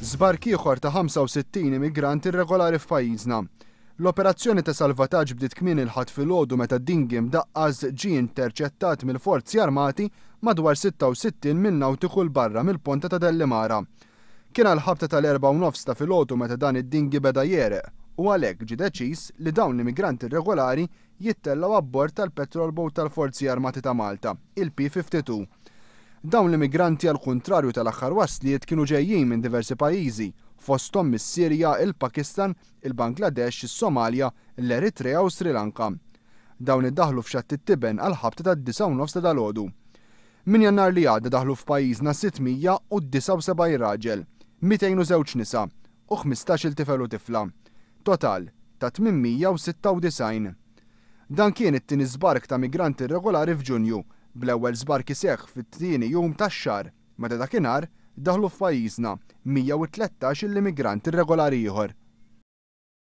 Żbark ieħor ta' 65 immigrant irregolari f'pajjiżna. L-operazzjoni ta' salvataġġ bdiet kmieni l-Ħadd filgħodu meta dinghy mdaqqas ġie interċettat mill-Forzi Armati madwar 66 mil nautiku 'l barra mill-Ponta ta' Dellimara. Kien għall-ħabta tal-4:30 ta' filgħodu meta dan id-dinghy beda jegħreq u għalhekk ġie deċiż li dawn l-immigranti irregolari jittellgħu abbord tal-petrol boat tal-Forzi Armati ta' Malta, il-P-52. Dawn l-immigranti għall-kuntrarju tal-aħħar wasliet kienu ġejjin minn diversi pajjiżi, fosthom mis-Sirja, il-Pakistan, il-Bangladesh, is-Somalja, l-Eritrea u Sri Lanka. Dawn iddaħħlu f'Xatt it-Tiben għall-ħabta tad-9:30 ta' dalgħodu. Minn Jannar li għadda daħlu f'pajjiżna 679 raġel, 202 nisa u 15-il tifel u tifla. Total ta' 896. Dan kien it-tieni żbark ta' migranti irregolari f'Ġunju, bl-ewwel żbark iseħħ fit-tieni jum tax-xahar, meta dakinhar daħlu f'pajjiżna 113-il immigrant irregolari ieħor.